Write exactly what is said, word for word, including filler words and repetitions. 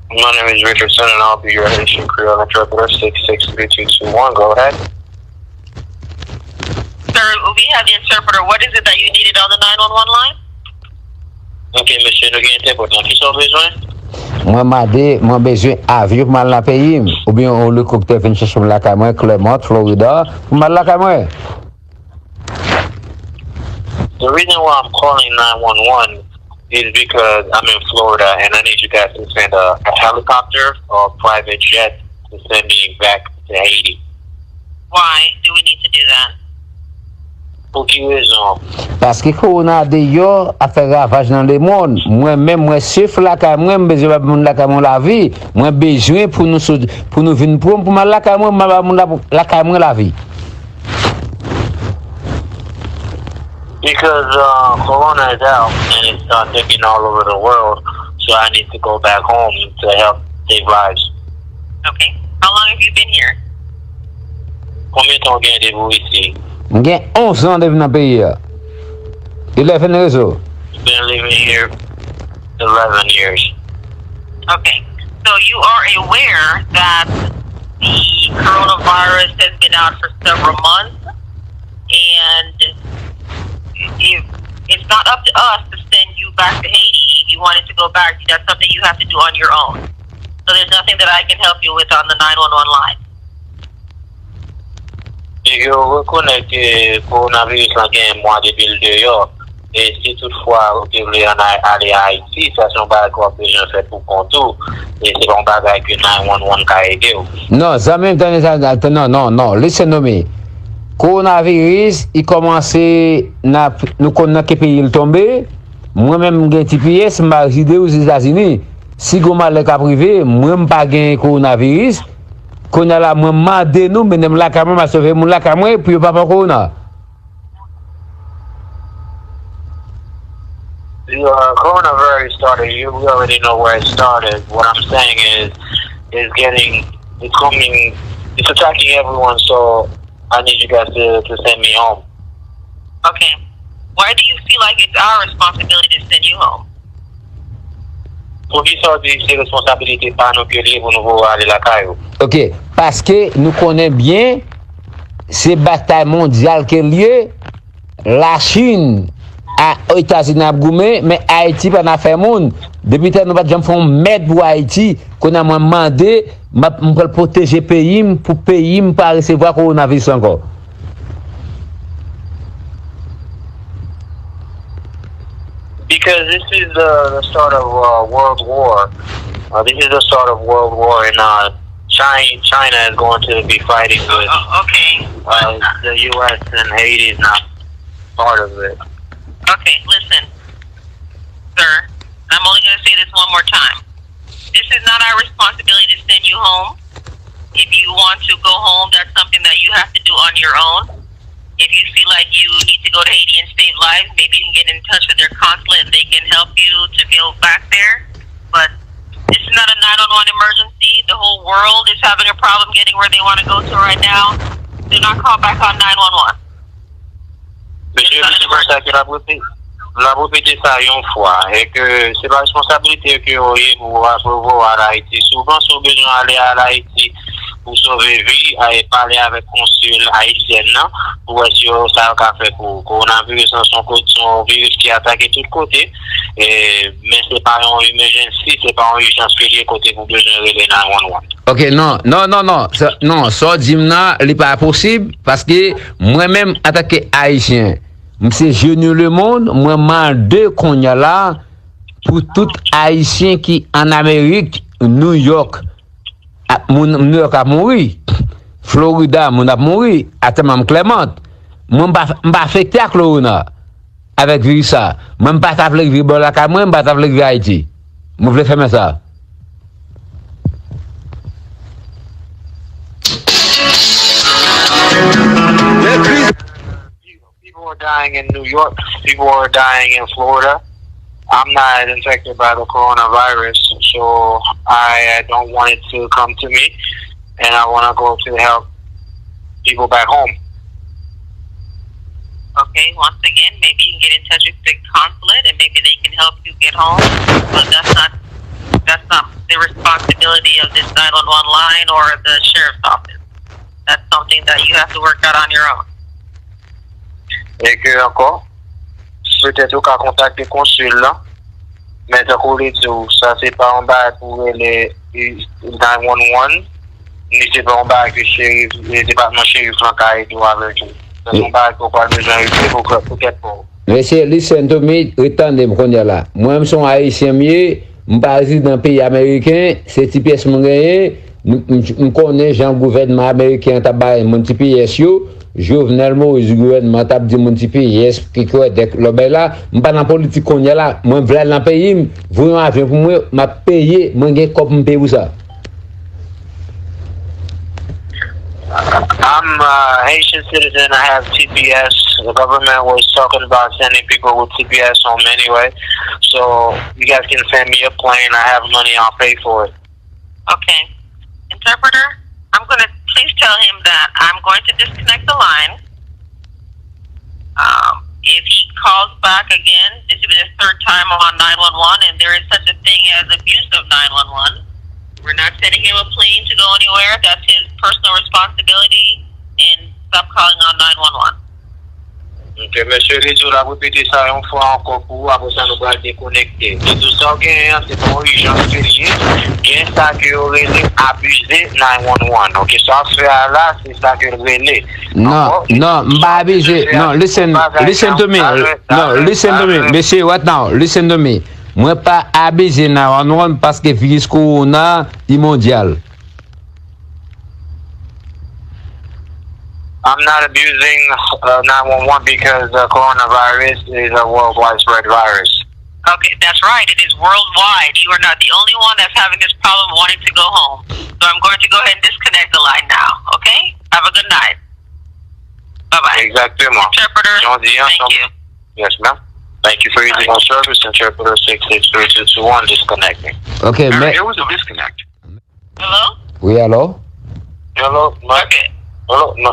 My name is Richardson, and I'll be your Haitian Creole interpreter, six six three two two one. Go ahead. Sir, we have the interpreter. What is it that you needed on the nine one one line? Ok, mesye, nou gen entèprèt la. Kisa w bezwen? Mwen mande, mwen bezwen avyon pou m al nan peyi m, oubyen yon elikoptè vin chèche m lakay mwen, Clermont, Florida, pou m al lakay mwen. The reason why I'm calling nine one one is because I'm in Florida and I need you guys to send a, a helicopter or a private jet to send me back to Haiti. Why do we need to do that? Pou ki rezon? Paske kowona deyò ap fè ravaj nan lemonn. Mwen menm, mwen sèf lakay mwen, m bezwen bay moun lakay mwen lavi. Mwen bezwen pou nou sot, pou nou vin pran m pou m al lakay mwen, m al bay moun la, lakay mwen lavi. Because uh, Corona is out and it's uh, taking all over the world, so I need to go back home to help save lives. Okay. How long have you been here? Konbyen tan w gen depi w isi? M gen onz an depi nan peyi a. Eleven years old. Been living here eleven years. Okay. So you are aware that the coronavirus has been out for several months, and if it's not up to us to send you back to Haiti, if you wanted to go back, that's something you have to do on your own. So there's nothing that I can help you with on the nine one one line. Yo rekonèt ke kowonaviris lan gen mwa depi l deyò. E si toutfwa ou te vle ann Ay-, ale Ayiti, sa se yon bagay ke w ap bezwen fè pou kont ou. E se pa yon bagay ke nine one one ka ede w. Non, zanmi m, tande sa, non, non, non, listen to me. Kowonaviris, li kòmanse nan, nou konn nan ki peyi l tonbe. Mwen menm, m gen T P S, m pa rezide Ozetazini. Si gon malè k ap rive, mwen, m pa gen kowonaviris. Kounye a la, mwen mande nou, mennen m lakay mwen, m a sove moun lakay mwen, pou yo pa pran kowona. The uh, coronavirus started. You we already know where it started. What I'm saying is, it's getting, it's coming, it's attacking everyone. So I need you guys to, to send me home. Okay. Why do you feel like it's our responsibility to send you home? Poukisa w di se responsabilite pa nou ke l ye pou nou voye w ale lakay ou? Ok, paske nou konnen byen se batay mondyal ke l ye. Lachin a Etazini ap goumen, men Ayiti pa nan afè moun. Depi tan nou pa t janm fè yon mèd pou Ayiti, kounye a mwen mande, m ap, m pral pwoteje peyi m pou peyi m pa resevwa kowonaviris ankò. Because this is the, the start of uh, World War. Uh, this is the start of World War, and uh, China, China is going to be fighting with uh, okay. Uh, the U S and Haiti is not part of it. Okay, listen, sir. I'm only going to say this one more time. This is not our responsibility to send you home. If you want to go home, that's something that you have to do on your own. If you feel like you need to go to Haiti and save lives, maybe you can get in touch with their consulate and they can help you to go back there. But this is not a nine one one emergency. The whole world is having a problem getting where they want to go to right now. Do not call back on nine one one. Mesye, mesye, konsa ke l ap repete, l ap repete sa yon fwa, e ke se pa responsabilite yo ke yo ye pou w al Ayiti. Si w panse w bezwen ale al Ayiti pou sove vi, al pale avèk konsil ayisyèn nan pou wè si yo, sa yo ka fè pou ou. Kowonaviris lan se yon ko-, se yon viris ki atake tout kote, e, men se pa yon emergency, se pa yon ijans ke l ye kote pou bezwen rele nine one one. Ok, non, non, non, non, sa, non, sa w di m nan, li pa posib, paske mwen menm, antanke Ayisyen, m se jeni lemonn, mwen mande kounye a la pou tout Ayisyen ki ann Amerik, New York, ap, moun New York ap mouri, Florida, moun ap mouri, atè m Clermont, mwen m pa, m pa afekte ak kowona. Avèk viris sa. Mwen, m pa ta vle rive bò lakay mwen, m pa ta vle rive Ayiti. Mwen vle fèmen sa. People are dying in New York. People are dying in Florida. I'm not infected by the coronavirus, so I, I don't want it to come to me, and I want to go to help people back home. Okay, once again, maybe you can get in touch with the consulate and maybe they can help you get home. But that's not that's not the the responsibility of this nine one one line or the sheriff's office. That's something that you have to work out on your own. E ke ankò, petèt ou ka kontakte konsil lan, men tankou li di w, sa se pa yon bagay pou rele nine one one, ni se pa yon bagay ke cherif, depatman cherif lan ka ede w avèk li. Sa se yon bagay ke w pral bezwen regle pou, pou tèt pa w. Mesye, listen to me, ret tande m kounye a la. Mwen, m se yon Ayisyen m ye, m pa rezidan peyi ameriken, se ti pyès mwen genyen, m, m, m konnen jan gouvènman ameriken an t ap bay moun ti pyès yo, Jovenel Moïse gouvènman t ap di moun ti pyès ki kwè dèk lòbèy la, m pa nan politik kounye a la, mwen vle al nan peyi m, voye yon avyon pou mwen, m ap peye, mwen gen kòb m peye pou sa. I'm a Haitian citizen. I have T P S. The government was talking about sending people with T P S home anyway. So you guys can send me a plane. I have money. I'll pay for it. Okay. Interpreter, I'm going to please tell him that I'm going to disconnect the line. Um, if he calls back again, this will be the third time on nine one one, and there is such a thing as abuse of nine one one. We're not sending him a plane to go anywhere. That's his personal responsibility, and stop calling on nine one one. Ok, mesye Rizzo l ap repete sa yon fwa ankò pou ou, apre sa nou pral dekonekte. Rizzo, sa w genyen an, se pa yon ijans ke l ye, gen sa ke yo rele abize nine one one. Ok, sa w ap fè a la, se sa ke l rele. Non, non, m pa abize. Non, listen, listen to me. Non, listen to me. Mesye, what now? Listen to me. Mwen pa abize nine one one paske viris kowona li mondyal. I'm not abusing uh, nine one one because the coronavirus is a worldwide spread virus. Okay, that's right. It is worldwide. You are not the only one that's having this problem wanting to go home. So I'm going to go ahead and disconnect the line now. Okay? Have a good night. Bye bye. Exactement. Interpreter, Jan w di an, thank you. Yes, ma'am. Thank you for using our service. Interpreter six six three two two one disconnecting. Ok, men. It was a disconnect. Hello? Wi, alò? Hello, my, Okay. Hello, my,